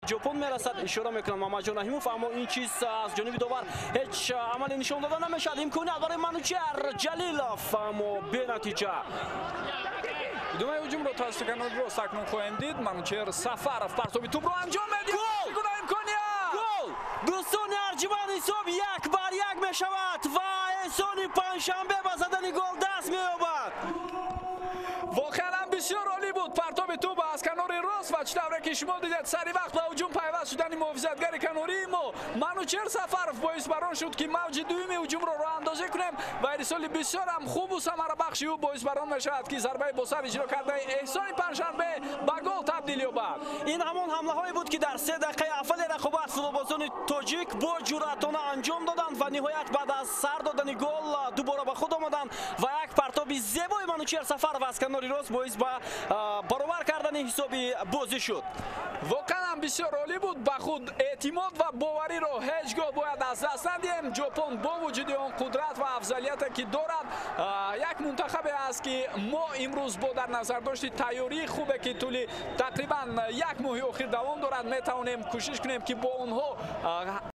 Ҷопон мерасад, ишора мекунад Мамаҷон Раҳимов, аммо ин чиз аз ҷониби довар ҳеҷ амале нишон дода намешавад. Имконият барои Манучер Ҷалилов, аммо бенатиҷа. Идомаи ҳуҷумро тавассути канори рост акнун хоҳем дид. Манучер Сафаров партоби тӯбро анҷом медиҳад. Чӣ гуна имконият! Гол! Дӯстони арҷманд, ҳисоб 1-1 мешавад ва Эҳсони Панҷшанбе ба задани гол даст меёбад. Воқеан ҳам бисёр олӣ буд партоби тӯб аз канори рост ва чӣ тавре ки шумо дидед, сари вақт ба ҳуҷум пайваст шудани муҳофизатгари канории мо Манучер Сафаров боис бар он шуд, ки мавҷи дуюми ҳуҷумро роҳандозӣ кунем ва ирсоли бисёр ҳам хубу самарабахши ӯ боис бар он мешавад, ки зарбаи бо сар иҷро кардаи Эҳсони Панҷшанбе ба гол табдил ёбад. Ин ҳамон ҳамлаҳое буд, ки дар 3 дақиқаи аввали рақобат футболбозони тоҷик бо ҷуръатона анҷом доданд ва ниҳоят баъд аз сар додани гол дубора ба худ омаданд ва як партоби зебои Манучер Сафаров аз канори рост боис ба баробар кардани ҳисоби бозӣ шуд. Воқеан ҳам бисёр олӣ буд. Ба худ эътимод ва бовариро ҳеҷ гоҳ бояд аз даст надиҳем. Ҷопон бо вуҷуди он қудрат ва афзалияте, ки дорад, як мунтахабе аст, ки мо имрӯз бо дар назардошти тайёрии хубе, ки тӯли тақрибан як моҳи охир давом дорад, метавонем кӯшиш кунем, ки бо онҳо